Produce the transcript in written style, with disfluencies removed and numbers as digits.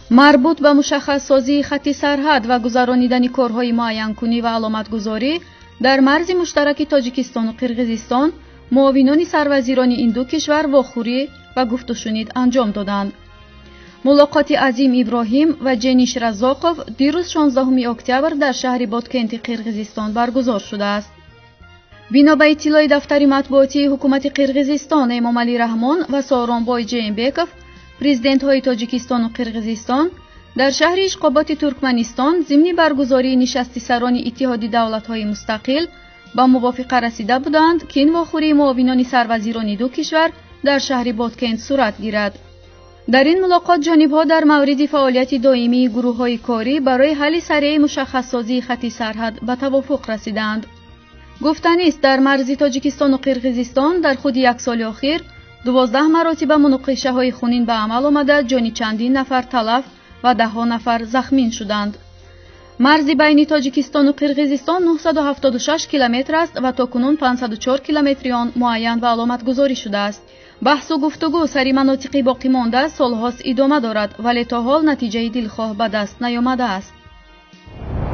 Марбут ба мушаххассозии хатти сарҳад ва гузаронидани корҳои муайянкунӣ ва аломатгузорӣ дар марзи муштараки Тоҷикистону Қирғизистон муовинони сарвазирони ин ду кишвар вохӯрӣ ва гуфтушунид анҷом доданд. Мулоқоти Азим Иброҳим ва Ҷениш Разоқов дирӯз, 16 октябр, дар шаҳри Боткенти Қирғизистон баргузор шудааст. Бино ба иттилои дафтари матбуотии ҳукумати Қирғизистон, Эмомалӣ Раҳмон ва Сооронбой Ҷеенбеков, президентҳои Тоҷикистону Қирғизистон, дар шаҳри Ишқоботи Туркманистон зимни баргузории нишасти сарони Иттиҳоди давлатҳои мустақил ба мувофиқа расида буданд, ки ин вохӯрии муовинони сарвазирони ду кишвар дар шаҳри Боткент сурат гирад. Дар ин мулоқот ҷонибҳо дар мавриди фаъолияти доимии гурӯҳҳои корӣ барои ҳалли сареи мушаххассозии хатти сарҳад ба тавофуқ расиданд. Гуфтанист, дар марзи Тоҷикистону Қирғизистон дар худи як соли охир 12 маротиба муноқишаҳои хунин ба амал омада, ҷони чандин нафар талаф ва даҳҳо нафар захмин шуданд. Марзи байни Тоҷикистону Қирғизистон 976 километр аст ва то кунун 504 километри он муайян ва аломатгузорӣ шудааст. Баҳсу гуфтугӯ сари манотиқи боқимонда солҳост идома дорад, вале то ҳол натиҷаи дилхоҳ ба даст наёмадааст.